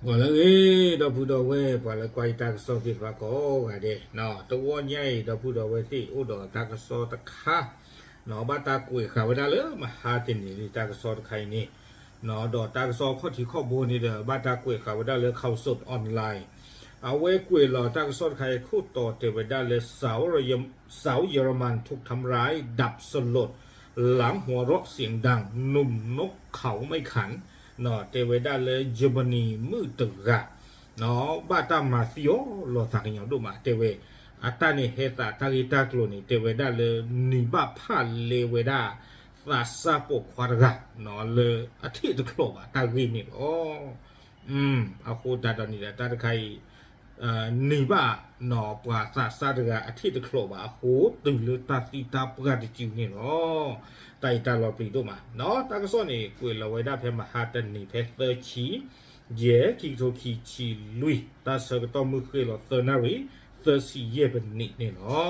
ဂီၤလၢအဂ့ၤ ဒီပုၢ်ဒီဝဲၢ် ပှၤလၢကွၢ်ယတၢ်ကစီၣ်သ့ၣ်တဖၣ်ကိးဂၤဒဲး, တဂီၤညါအံၤ ဒီပုၢ်ဒီဝဲၢ်သ့ၣ်အိၣ်ဒီးတၢ်ကစီၣ်တခါ, ဘၣ်တၢ်ကွဲးဃာ်ဝဲဒၣ်လၢမဟါတနံၤလံ တၢ်ကစီၣ်တခါအံၤန့ၣ်, ဒီးတၢ်ကစီၣ်ခီၣ်ထံးခီၣ်ဘိန့ၣ်ဒီး ဘၣ်တၢ်ကွဲးဃာ်ဝဲဒၣ်လၢ Khaosod Online, အဝဲကွဲးလီၤတၢ်ကစီၣ်တခါအံၤအခိၣ်တီ တဲဝဲဒၣ်လၢ สาวเยอร- สาวเยอรมันถูกทำร้ายดับสลด หลังหัวเราะเสียงดัง หนุ่มนกเขาไม่ขัน တဲဝဲဒၣ်လၢ Germany မုၣ်တဂၤ ဘၣ်တၢ်မၤသံအီၤလီၤသးကညီၤဒိၣ်မး တဲဝဲ, အတၢ်န့ၣ်ဟဲသးတၢ်ဂ့ၢ်တၢ်ကျိၤန့ၣ် တဲဝဲဒၣ်လၢ နံၤဘၣ်ဖၣ်လဲဝဲဒၣ် သးစၢ်ပိာ်ခွါတဂၤ လၢအထံၣ်တချီးဘၣ်တၢ်ဂ့ၢ်န့ၣ်လီၤ. အဃိသတးဒီးန့ၣ်ဒီး တၢ်တခါအံၤ န့ၢ်ဘၣ် ပှၤသးစၢ်တဂၤအထံၣ်တချီးဘၣ်အဃိ တုၤလၢတၢ်သံတၢ်ပှၢ်တစုန့ၣ်လီၤ. တၢ်အံၤတၢ်လီၤပျံၤဒိၣ်မး, တၢ်ကစီၣ်န့ၣ် ကွဲးလီၤဝဲဒၣ်ဖဲမဟါတနံၤဖဲသၢဆံ ယဲၢ် ခံကထိခံဆံလွံၢ် တၢ်ဆၢကတီၢ်မုၢ်ဃ့ၢ်လီၤသၢနၣ်ရံၣ် သၢဆံယဲၢ်ပနံးန့ၣ်လီၤ.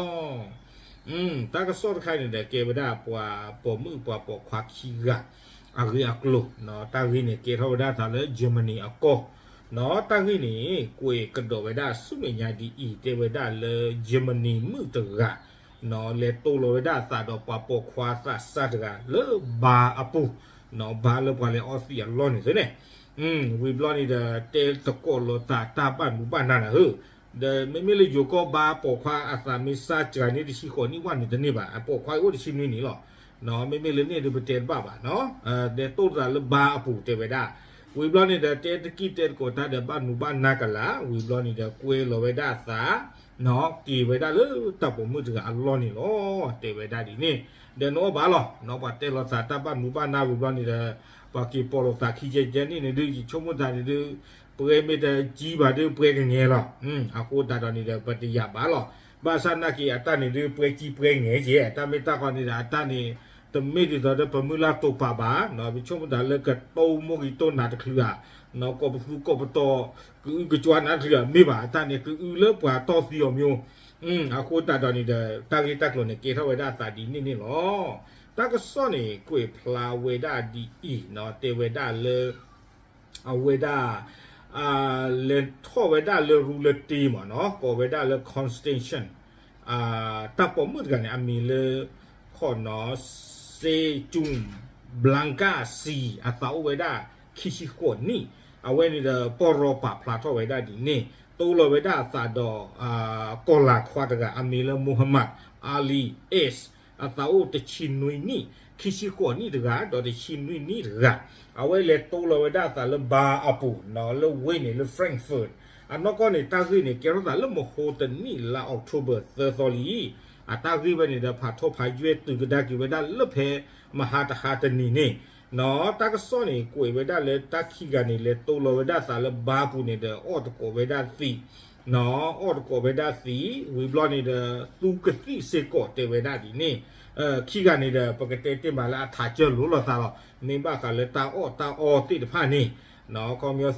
တၢ်ကစီၣ်တခါန့ၣ်ဒီး ကဲဝဲဒၣ်ပှၤပိာ်မုၣ်ပှၤပိာ်ခွါခံဂၤ အဂ့ၢ်အကျိၤ, တၢ်ဂ့ၢ်န့ၣ် ကဲထီၣ်ဝဲဒၣ်သးလၢ Germany အကီၢ်, တၢ်ဂ့ၢ်န့ၣ် ကွဲးကဒီးဝဲဒၣ်ဆူမဲာ်ညါဒ်အံၤ တဲဝဲဒၣ်လၢ Germany မုၣ်တဂၤ လဲၤတိလီၤဝဲဒၣ်အသးဒီးပှၤပိာ်ခွါသးစၢ်တဂၤလၢ bar အပူၤ, bar လၢပှၤလဲၤအီသံးအလီၢ်န့ၣ်သ့န့ၣ်, ဝံၤဘျီန့ၣ်ဒီး တဲသကိးလိာ်သးတၢ်ဘၣ်မူဘၣ်နါနၤဧၢ, ဒီးမ့မ့ၢ်လၢယိၤကီၢ် bar ပိာ်ခွါအသးမ့ၢ်စၢ်စှၤန့ၢ်တဆံဃိးနံၣ်ဝဲန့ၣ်တန့ၢ်ဘၣ်, အပိာ်ခွါအိၣ်တဆံနွံနံၣ်လီၤ. မ့မ့ၢ်လၢန့ၣ်ဒီးပတဲတဘၣ်ဘၣ်နီၤ, ဒီးတိၢ်သးလၢ bar အပူၤတဲဝဲဒၣ်, ဝံၤဘျီန့ၣ်ဒီး တဲတကံၢ်တဲသကိးတၢ်ဒီးဘၣ်နူဘၣ်နါကလာ်, ဝံၤဘျီန့ၣ်ဒီး ကွဲလီၤဝဲဒၣ်အသး က့ၤဝဲဒၣ်လၢတၢ်ပိာ်မုၣ်တဂၤအလီၢ်န့ၣ်လီၤ, တဲဝဲဒၣ်ဒ်န့ၣ်, ဒီးနအီၣ်ဘၣ်လီၤ, ပှၤတဲလိာ်သးတၢ်ဘၣ်နူဘၣ်နါဝံၤဘျီန့ၣ်ဒီး ပှၤက့ၤပိာ်လိာ်သးခံကဲကဲန့ၣ်န့ၣ်ဒုး ယဆိကမိၣ်သးန့ၣ်ဒုး ပှဲၤမ့ၢ်တကံဘၣ်ဒုးပှဲၤကငဲၤလီၤ, အဃိသတးဒီးန့ၣ်ဒီး ပတယာ်ဘၣ်လီၤ, ဘၣ်ဆၣ်နာ်က့ၤအတၢ်န့ၣ်ဒုး ပှဲၤကံပှဲၤငဲၤကဲ, တၢ်မ့ၢ်တၢ်ဃီန့ၣ်ဒီး အတၢ်န့ၣ် တမ့ၢ်ဒ်သိးဒီးပမုၢ်လၢ်တိာ်ပာ်ဘၣ်, ပဆိကမိၣ်သးလၢကတိၢ်မိၢ်ဂံၢ်တိၢ်နၤတချုးဧါ, ကိးပသူကိးပတီၤ ကအုကကွါနၤတချုးဧါ, မ့ၢ်ဘၣ်, အတၢ်န့ၣ် ကအုလၢပှၤတီၢ်သံအီၤမ့ၢ်, အဃိသတးဒီးန့ၣ်ဒီး တၢ်ဂ့ၢ်တၢ်ကျိၤန့ၣ် ကဲထီၣ်ဝဲဒၣ်အသးဒ်န့ၣ်န့ၣ်လီၤ. တၢ်ကစီၣ်န့ၣ် ကွဲးဖျါဝဲဒၣ်ဒ်အံၤ, တဲဝဲဒၣ်လၢ အဝဲဒၣ် လဲၤထီၣ်ဝဲဒၣ်လၢရူလၢတ့မးနီၤ, ကိးဝဲဒၣ်လၢ Constantine တၢ်ပိာ်မုၣ်တဂၤန့ၣ် အမံၤလၢ ခီၣ်နီၤ စ့ကၠူ ဘျၣ်ကၣ်စံ အသးအိၣ်ဝဲဒၣ် ခံဆံဃိးနံၣ်, အဝဲန့ၣ်ဒီး ပီၢ်ရီပာ်ဖျါထီၣ်ဝဲဒၣ်ဒ်န့ၣ်, တိလီၤဝဲဒၣ်အသးဒီး ကီၢ်လၤခွါတဂၤ အမံၤလၢ Muhammad Ali X အသးအိၣ်တဆံနွံနံၣ်, ခံဆံဃိးနံၣ်တဂၤ ဒီးတဆံနွံနံၣ်တဂၤ, အဝဲလဲၤတိလီၤဝဲဒၣ်အသးလၢ bar အပူၤနီၤ, လၢဝ့ၢ်န့ၣ် လၢ Frankfurt အနီၢ်ကီၢ်န့ၣ် တၢ်ဂ့ၢ်န့ၣ် ကဲထီၣ်သးလၢမဟိတနံၣ်လါ October သၢသီလံ, အတၢ်ဂ့ၢ်ဝဲန့ၣ်ဒီး ဖးထီဖးယွဲၢ်တုၤကဒါက့ၤဝဲဒၣ်လၢဖဲ မဟါတဟါတနံၤန့ၣ်နီၤ, တၢ်ကစီၣ်န့ၣ် ကွဲးဝဲဒၣ်လၢတၢ်ခံဂၤန့ၣ် လဲၤတိလီၤဝဲဒၣ်အသးလၢ bar ပူၤန့ၣ်ဒီး အီၣ်တကိးဝဲဒၣ်သံး အီၣ်တကိးဝဲဒၣ်သံး ဝံၤဘျီန့ၣ်ဒီး သူကသံၣ်စ့ၢ်ကီးတဲဝဲဒၣ်ဒ်န့ၣ်, ခံဂၤန့ၣ်ဒီး ပကတဲတ့ၢ်မးလၢအထးစၢလိာ်လိာ်သးလီၤ, မ့ၢ်ဘၣ်ဃးလၢတၢ်အီၣ်တၢ်အီသ့ၣ်တဖၣ်န့ၣ်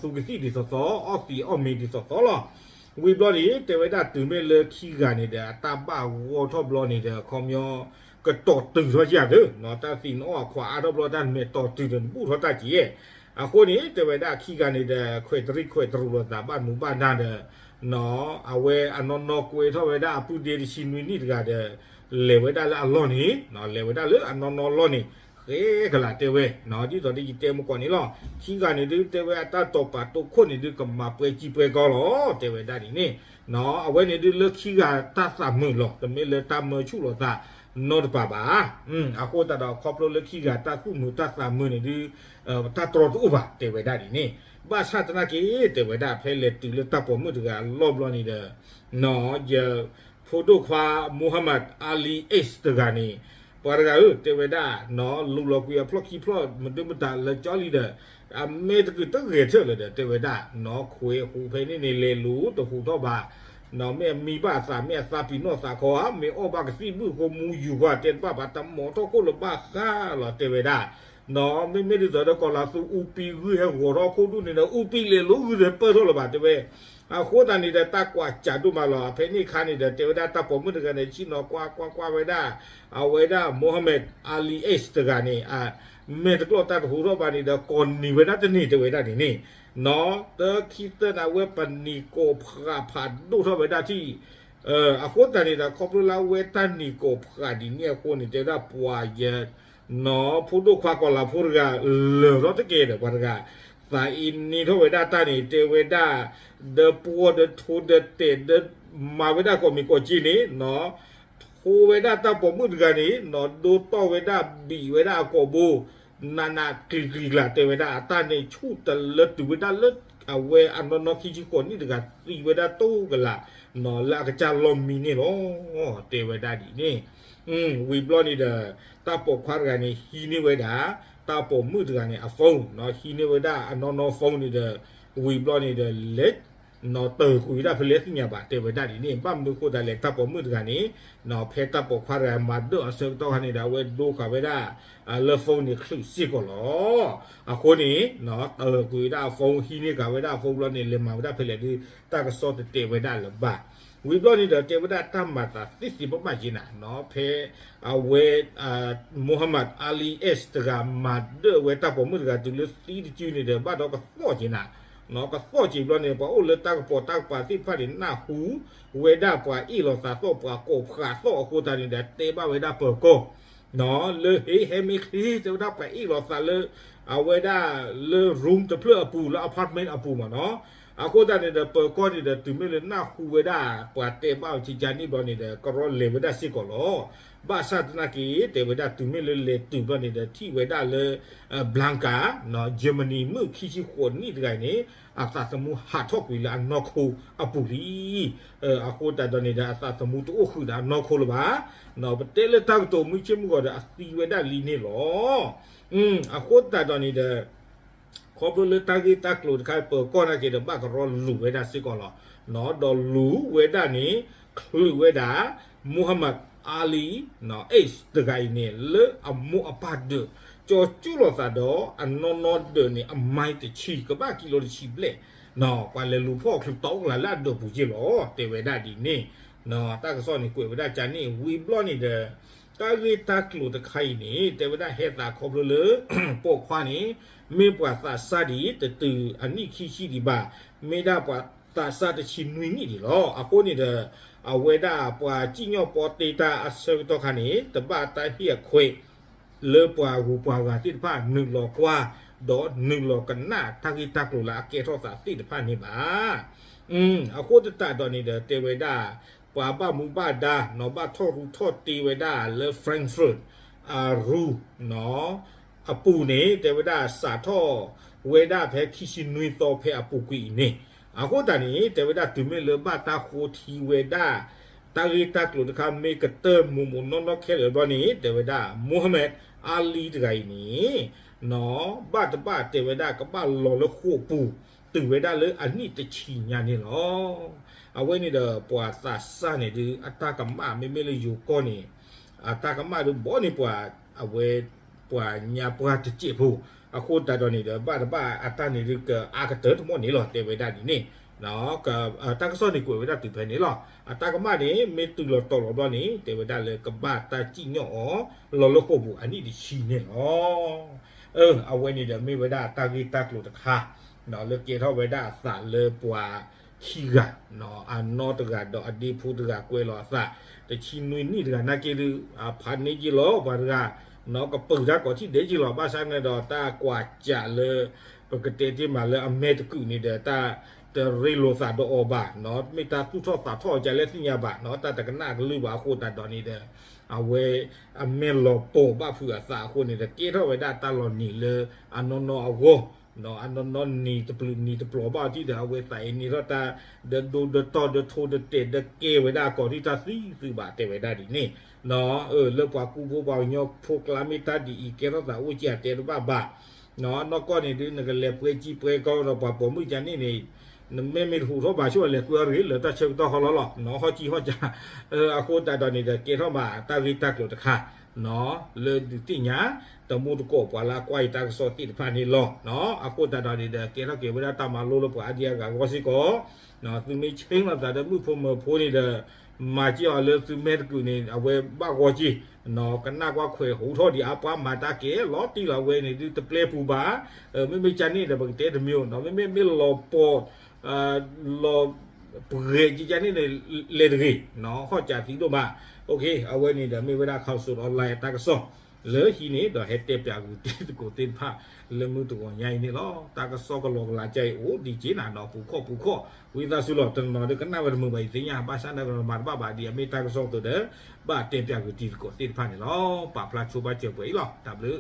ခီပညီသူကသံၣ်ဒ်သိးသိး အီၣ်သံးအီၣ်မ့ၤဒ်သိးသိးလီၤ. ဝံၤဘျီန့ၣ် တဲဝဲဒၣ်တုၤမ့ၢ်လၢခံဂၤန့ၣ်ဒီး အတၢ်ဘၣ်ဂီၢ်ထီၣ်ဘျီန့ၣ်ဒီး ခီပညီ ကတီၤတုၤထီၣ်ကယၤသ့, တၢ်သံးနအီၣ်အခွးအါထီၣ်ဘျီ တၢ်မဲာ်တီၤတုၤဒီးနဘူၣ်ထီၣ်တၢ်က့ၤ, အဃိန့ၣ် တဲဝဲဒၣ်ခံဂၤန့ၣ်ဒီး ခွဲးတရံးခွဲးတရူးလိာ်သးဘၣ်မူဘၣ်ဒါဒီး အဝဲအနီၢ်နီၢ်ကွဲးထီၣ်ဝဲဒၣ်အပုၢ်ဒ့တဆံနွံနံၣ်တဂၤဒီး လဲၤဝဲဒၣ်လၢအလီၢ်န့ၣ်, လဲၤဝဲဒၣ်လၢအနီၢ်နီၢ်လီၢ်န့ၣ်, ဃဲကလးတဲဝဲ, ဒ်သိးဒီးယတဲမကီးန့ၣ်လီၤ. ခံဂၤန့ၣ်ဒုး တဲဝဲအတၢ်တိာ်ပာ်တိာ်ခိၣ်န့ၣ်ဒုး ကမၤပှဲၤကံပှဲၤကီလီၤ, တဲဝဲဒၣ်ဒ်န့ၣ်, အဝဲန့ၣ်ဒုးလၢခံဂၤတၢ်သးမုာ်လီၤ, တမ့ၢ်လၢတၢ်မၢဆူၣ်လိာ်သးနီတပၤဘၣ်. အဃိသတးဒီးခီဖျိလၢခံဂၤတၢ်သူၣ်မုာ်တၢ်သးမုာ်န့ၣ်ဒုး တၢ်တြီတအိၣ်ဘၣ် တဲဝဲဒၣ်ဒ်န့ၣ်, ဘၣ်ဆၣ်သနာ်က့ တဲဝဲဒၣ်ဖဲလဲၤတုၤလၢတၢ်ပိာ်မုၣ်တဂၤအလီၢ်ဘျီန့ၣ်ဒီး ယဖိဒိၣ်ခွါ Muhammad Ali X တဂၤန့ၣ်, ပှၤတဂၤဧၢ တဲဝဲဒၣ်, လူၤလီၤကွံာ်အဖျီၣ်ခံဖျီၣ် မဒုမတၤလၢကၠီလံဒီး အမဲာ်တကုာ်တဂဲၤထၢၣ်လၢၤဒီး တဲဝဲဒၣ်, ခွဲးဟူးဖဲန့ၣ်န့ၣ် လဲၤလူၤတဟူးထီၣ်ဘၣ်, မ့ၢ်အမံဘၣ်အသး မ့ၢ်အသးပံာ်နီၣ်သးခီဧါ, မ့ၢ်အီၣ်ဘၣ်ကသံၣ်ဘုၣ်ဃိမူယူၤကွၢ် တဲတဘၣ်ဘၣ် တမီၤထီၣ်ခိၣ်လၢၤဘၣ်ဃးလီၤ တဲဝဲဒၣ် မ့မ့ၢ်ဒ်သိးဒီးကီၤလၤသူအူပံဂုၢ်ဟဲဂီၤထီၣ်ခိၣ်ဒူၣ်န့ၣ်ဒီး အူပံလဲၤလိၤဂုၢ်ဒီးပၢၢ်ထီၣ်လၢၤဘၣ် တဲဝဲ, အဃိသတးန့ၣ်ဒီး တၢ်ကွၢ်စးဒိၣ်မးလီၤ. ဖဲန့ၣ်အခါန့ၣ်ဒီး တဲဝဲဒၣ်တၢ်ပိာ်မုၣ်တဂၤန့ၣ် ဆ့ၣ်နီၤကွၢ်ကွၢ်ကွၢ်ဝဲဒၣ် အဝဲဒၣ် Mohammed Ali X တဂၤန့ၣ် မဲာ်တကျီၢ်တၢ်တဟူထီၣ်ဘၣ်န့ၣ်ဒီး ကိးနံၤဝဲဒၣ်တန့ၢ် တဲဝဲဒၣ်န့ၣ်န့ၣ်, နီၢ်တခံသၢနၤ အဝဲပနံာ်ကိးဖးဖးဒိၣ်ထီၣ်ဝဲဒၣ်ထံၣ် အဃိသတးန့ၣ်ဒီး ခီဖျိလၢအဝဲတၢ်နံၤကိးဖးဒ်န့ၣ်အဃိန့ၣ် တဲဝဲဒၣ်ပှၤယ နီၢ်ဖိဒိၣ်ခွါကီၤလၤဖိတဂၤ လၢာ်ထီၣ်တက့ၢ်ဒီး ပှၤတဂၤ သးအံၤန့ၢ်ထီၣ်ဝဲဒၣ်တၢ်န့ၣ် တဲဝဲဒၣ် ဒီးပှီၢ်ဒီးထိဒီးတဲာ်ဒီး မၤဝဲဒၣ်ကိးမံၤကိးက့န့ၣ် နီၢ် ထိဝဲဒၣ်တၢ်ပိာ်မုၣ်တဂၤန့ၣ် နီၢ် ဒိတီၢ်ဝဲဒၣ်ဘံၣ်ဝဲဒၣ်အကိာ်ဘိ နးနးကျံၤကျံၤကျါ တဲဝဲဒၣ်အတၢ်န့ၣ် ဆူၣ်တလၢတုၤဝဲဒၣ်လၢ အဝဲအနီၢ်နီၢ်ခံဆံဃိးနံၣ်တဂၤသံဝဲဒၣ်တိၢ်ကလာ် နီၢ် လၢအကစၢ်လီၢ်မံန့ၣ်လီၤ. တဲဝဲဒၣ်ဒ်န့ၣ် ဝံၤဘျီန့ၣ်ဒီး တၢ်ပိာ်ခွါတဂၤန့ၣ် ဟံးန့ၢ်ဝဲဒၣ် တၢ်ပိာ်မုၣ်တဂၤန့ၣ် အ phone နီၢ် ဟံးန့ၢ်ဝဲဒၣ်အနီၢ်နီၢ် phone န့ၣ်ဒီး ဝံၤဘျီန့ၣ်ဒီး လဲၤ နီၢ် တၢၢ်ကွံာ်ဝဲဒၣ်ဖဲလဲၣ်သ့ၣ်ညါဘၣ် တဲဝဲဒၣ်ဒ်န့ၣ်. ဘၣ်မနုၤအဃိသတးလဲၣ် တၢ်ပိာ်မုၣ်တဂၤန့ၣ် နီၢ် ဖဲတၢ်ပိာ်ခွါတဂၤမၤဒၢၣ်အဆၢကတီၢ်ခါန့ၣ်ဒီး အဝဲဒိဃာ်ဝဲဒၣ် လၢ phone န့ၣ် ချုးစ့ၢ်ကီးလီၤ. အဃိန့ၣ် နီၢ် တၢၢ်ကွံာ်ဝဲဒၣ်အ phone ဟံးန့ၢ်ဃာ်ဝဲဒၣ်အ phone ဘျီန့ၣ် လဲၤမၤဝဲဒၣ်ဖဲလဲၣ်ဒီး တၢ်ကစီၣ်တတဲဝဲဒၣ်လၢၤဘၣ်. ဝံၤဘျီန့ၣ်ဒီး တဲဝဲဒၣ်တၢ်မၤသးသ့သ့ဘၣ်ဘၣ်က့ၤနၤ နီၢ် ဖဲ အဝဲ Mohammed Ali X တဂၤမၤဒၢၣ်ဝဲတၢ်ပိာ်မုၣ်တဂၤတုၤလၢသံတစုန့ၣ်ဒီး ဘၣ်ဒီးကသီၣ်က့ၤနၤ နီၢ် ကသီၣ်က့ၤဘျီန့ၣ် ပှၤအိၣ်လၢတၢ်ကပိာ်တၢ်ကပၤသ့ၣ်တဖၣ်န့ၣ် နၢ်ဟူဝဲဒၣ်ပှၤအ့ၣ်လိာ်သးသီၣ် ပှၤကိးဖးသီၣ်အဃိသတးန့ၣ်ဒီး တဲဘၣ်ဝဲဒၣ်ပၢၤကီၢ် နီၢ် လၢဟ့ ဟဲမ့ၢ်ချ့ တဲဝဲဒၣ်ပှၤအ့ၣ်လိာ်သးလၢ အဝဲဒၣ်လၢ room တဖျၢၣ်အပူၤ လၢ apartment အပူၤမးနီၢ်. အဃိသတးန့ၣ်ဒီး ပၢၤကီၢ်န့ၣ်ဒီး တုၤမ့ၢ်လၢနၢ်ဟူဝဲဒၣ် ပှၤတဲဘၣ်အီၤကကန့ၣ်ဘျီန့ၣ်ဒီး ကရီလဲၤဝဲဒၣ်စ့ၢ်ကီးလီၤ. ဘၣ်ဆၣ်သနာ်က့ တဲဝဲဒၣ်တုၤမ့ၢ်လၢလဲၤတုၤဘျီန့ၣ်ဒီး ထံၣ်ဝဲဒၣ်လၢ Blanka နီၢ် Germany မုၣ်ခံဆံဃိးနံၣ်တဂၤအံၤန့ၣ် အသးသမူဟးထီၣ်ကွံာ်လၢအနီၢ်ခိအပူၤလံ. အဃိသတးဒီးန့ၣ်ဒီး အသးသမူတအိၣ်ဃုာ်ဒီးအနီၢ်ခိလၢၤဘၣ်. နီၢ် ပတဲလၢတၢ်ကတိၤမုၢ်ဆ့ၣ်မုၢ်ဂီၤဒီး အသံဝဲဒၣ်လံန့ၣ်လီၤ. အဃိသတးဒီးန့ၣ်ဒီး ခီဖျိလၢတၢ်ဂ့ၢ်တၢ်ကျိၤတခါ ပၢၤကီၢ်နာ်က့ဒီး ဘၣ်ကရီလူၤဝဲဒၣ်စ့ၢ်ကီးလီၤ. နီၢ် ဒီးလူၤဝဲဒၣ်န့ၣ် ချုးဝဲဒၣ် Mohammed Ali X တဂၤအံၤန့ၣ် လၢအမိၢ်အပၢ်ဒၢး ကၠီကၠူလိာ်သးဒီး အနီၢ်နီၢ်ဒၢးန့ၣ် အမဲတဆံ ကဘၣ်ကံလိတဆံဘျဲၣ် နီၢ် ပှၤလဲၤလူၤဖီၣ်ချုးတီကလးလၢအဒၢးပူၤက့ၢ်လီၤ တဲဝဲဒၣ်ဒ်န့ၣ်. နီၢ် တၢ်ကစီၣ်န့ၣ်ကွဲးဝဲဒၣ်ကန့ၣ် ဝံၤဘျီန့ၣ်ဒီး တၢ်ဂ့ၢ်တၢ်ကျိၤတခါအံၤန့ၣ် တဲဝဲဒၣ်ဟဲသးခီဖျိလၢ ပိာ်ခွါန့ၣ် မ့ၢ်ပှၤသးစၢ်ဒံး တတုၤအနံၣ်ခံဆံဒံးဘၣ်, မ့ၢ်ဒၣ်ပှၤသးစၢ်တဆံနွံနံၣ်ဒံးလီၤ. အဃိန့ၣ်ဒီး အဝဲဒၣ်ပှၤစံၣ်ညီၣ်ပီတ့တၢ်အဆၢကတီၢ်ခါန့ၣ် တဘၣ်တၢ်ဟ့ၣ်အခွဲး လၢပှၤဂုၤပှၤဂၤသ့ၣ်တဖၣ်နုာ်လီၤကွၢ် ဒီးနုာ်လီၤကနၣ်တၢ်ဂ့ၢ်တၢ်ကျိၤလၢအကဲထီၣ်သးသ့ၣ်တဖၣ်န့ၣ်ဘၣ်. အဃိသတးဒီးန့ၣ်ဒီး တဲဝဲဒၣ် ပှၤဘၣ်မူဘၣ်ဒါ နီၢ် ဘၣ်ထီၣ်ရူးထီၣ်တ့ဝဲဒၣ်လၢ Frankfurt အရူ နီၢ် အပူၤန့ၣ် တဲဝဲဒၣ်စးထီၣ်ဝဲဒၣ်ဖဲခံဆံနွံသီဖဲအပူၤကွံာ်အံၤန့ၣ်, အဃိသတးန့ၣ် တဲဝဲဒၣ်တုၤမ့ၢ်လၢဘၣ်တၢ်ဃိထံဝဲဒၣ် တၢ်ဂ့ၢ်တၢ်ကျိၤတခါမ့ၢ်ကတၢၢ်မိၢ်မိၢ်နီၢ်နီၢ်ခဲလၢာ်ဘျီန့ၣ် တဲဝဲဒၣ် Mohammed Ali တဂၤအံၤန့ၣ် နီၢ် ဘၣ်တဘၣ်တဲဝဲဒၣ်ကဘၣ်လီၤလၢဃိာ်ပူၤ တုၤဝဲဒၣ်လၢအနံၣ်တဆံညါန့ၣ်လီၤ. အဝဲန့ၣ်ဒီးပှၤသးစၢ်န့ၣ်ဒုး အတၢ်ကမၣ်မ့မ့ၢ်လၢယိၤကီၢ်န့ၣ် အတၢ်ကမၣ်ဒုးဘီန့ၢ်ပှၤ အဝဲ ပှၤညါပှၢ်တစဲးဖိ, အဃိသတးဒီးန့ၣ်ဒီး ဘၣ်တဘၣ်အတၢ်န့ၣ်ဒုးကအါကတၢၢ်တမီၢ်န့ၣ်လီၤ တဲဝဲဒၣ်ဒ်န့ၣ်. တၢ်ကစီၣ်န့ၣ်ကွဲးဝဲဒၣ်တုၤဖဲန့ၣ်လီၤ. အတၢ်ကမၣ်န့ၣ် မ့ၢ်တုၤလီၤတီၤလီၤဘျီန့ၣ် တဲဝဲဒၣ်လၢကဘၣ်တၢ်စံၣ်ညီၣ်အီၤ လီၤလၢဃိာ်ပူၤအနံၣ်တဆံန့ၣ်လီၤ. အဝဲန့ၣ်ဒီးမ့ၢ်ဝဲဒၣ်တၢ်ဂ့ၢ်တၢ်ကျိၤတခါ လၢကဲထီၣ်ဝဲဒၣ်အသးလၢပှၤခံဂၤ အနီၢ်တဂၤဒီးအဒ့ဖိတဂၤကွဲးလီၤအသး, တဆံနွံနံၣ်တဂၤနာ်က့ဒုး ဖးန့ၢ်က့ၤလီၤ ပှၤတဂၤ နီၢ် ကပုာ်တၢ်ကိးထံၣ်ဒဲးက့ၤလီၤ ဘၣ်ဆၣ်န့ၣ်ဒီး တၢ်ကွၢ်စးလၢ ပကတဲတ့ၢ်မးလၢအမဲာ်တကုာ်န့ၣ်ဒီး တၢ်တရ့လိာ်သးဒီးအီၤဘၣ် နီၢ် မ့ၢ်တၢ်သူၣ်ထီၣ်သးထီၣ်အီၤကလဲၣ်သ့ၣ်ညါဘၣ် နီၢ် တၢ်တကနၣ်ကလုၢ်ဘၣ်အဃိသတးဒီးန့ၣ်ဒီး အဝဲ အမဲာ်လီၤပိာ်ဘၣ်ဖုးအသးအဃိန့ၣ်ဒီး ကဲထီၣ်ဝဲဒၣ်တၢ်လီၤနံၤလၢအနီၢ်နီၢ်အဂီၢ် နီၢ် အနီၢ်နီၢ်နံၤတပျုာ်နံၤတပျီၤဘၣ်အီၤထံၣ်ဒီး အဝဲသးအံၤန့ၢ်ထီၣ်တၢ် ဒီးဒိဒီးတီၢ်ဒီးထိဒီးတဲာ်ဒီးကဲဝဲဒၣ်အကိာ်ထံၣ်တၢ်သံသုးဘၣ် တဲဝဲဒၣ်ဒ်န့ၣ် နီၢ် လၢပှၤကူဖိပှၤကညီဖိကျါမ့ၢ်တၢ်ဒ်အံၤ ကဲထီၣ်သးအိၣ်က့ၤအတဲတဘၣ်ဘၣ် နီၢ် နီၢ်ကီၢ်န့ၣ်ဒုး နကလဲၤပှဲၤကံပှဲၤကီဒီးပှၤပိာ်မုၣ်ကန့ၣ်န့ၣ် နမ့ၢ်မ့ၢ်တဟူးထီၣ်ဘၣ်ဆိၣ်လဲၤကွဲအီၤတဂ့ၤ လၢတၢ်ဆၢကတီၢ်ဟီလီၤလီၤ နီၢ် ဟီၣ်ကံဟီၣ်က အဃိသတးဒီးန့ၣ်ဒီး ကဲထီၣ်ဘၣ်တၢ်ဂ့ၢ်တၢ်ကျိၤတခါ လၢဒုးသ့ၣ်ညါ တမူတကိးပှၤလၢအကွၢ်အံၤတၢ်ကစီၣ်သ့ၣ်တဖၣ်န့ၣ်လီၤ. အဃိသတးဒီးန့ၣ်ဒီး ကဲထီၣ်က့ၤဝဲဒၣ်တၢ်မၤလိလၢပှၤအါဒံအါဂၤအဂီၢ်စ့ၢ်ကီး, သုမ့ၢ်ဆ့ၣ်နီၤသးဒီးမုၣ်ဖိမၢၤဖိန့ၣ်ဒီး မၤစ့ၢ်အီၤလၢသုမဲာ်သကုၤန့ၣ် အဝဲဘၣ်ဂီၢ်က့ၤ, ကနၣ်ကွၢ်ခွဲးဟူးထီၣ်ဒံးအါပှၤမၤတၢ်ကဲလီၤတံၢ်လီၤဝဲန့ၣ် ဒုးတပျဲပူၤဘၣ်, မ့မ့ၢ်ကန့ၣ်ဒီး ပကတဲတမံၤနီၤ မ့မ့ၢ်မ့ၢ်လီၤပှီၢ် လီၤပှဲၤကကန့ၣ်န့ၣ် လဲၤတဂ့ၤ, ဟီၣ်စးသံဒိၣ်မး, အဝဲန့ၣ်ဒီးမ့ၢ်ဝဲဒၣ် Council Online အတၢ်ကစီၣ် လၢဟံးန့ၣ်ဒီးဟဲတဲပၠးကွံာ်တံၤသကိးသ့ၣ်တဖၣ် လၢမုၢ်တဂီၤညါအံၤန့ၣ်လီၤ. တၢ်ကစီၣ်ကလီကလီကါအံၤအိၣ်ဒံးက့နၤနီၤ ပူၤခီၣ်ပူၤခီၣ် ဝံသးစူၤလီၤ တနီၤနီၤဒီးကနၣ်ဝဲတမုာ်ဘၣ်ယသ့ၣ်ညါ ဘၣ်ဆၣ်န့ၣ်ကနီၤမၤတဘၣ်ဘၣ်ဒ်အမ့ၢ်တၢ်ကစီၣ်အသိးဒီး ဘၣ်တဲပၠးကွံာ်တံၤသကိးသ့ၣ်တဖၣ်န့ၣ်လီၤ. ပာ်ဖျါဆိပာ်စၢၤပှဲၤအံၤလီၤ. တၢ်ဘျုး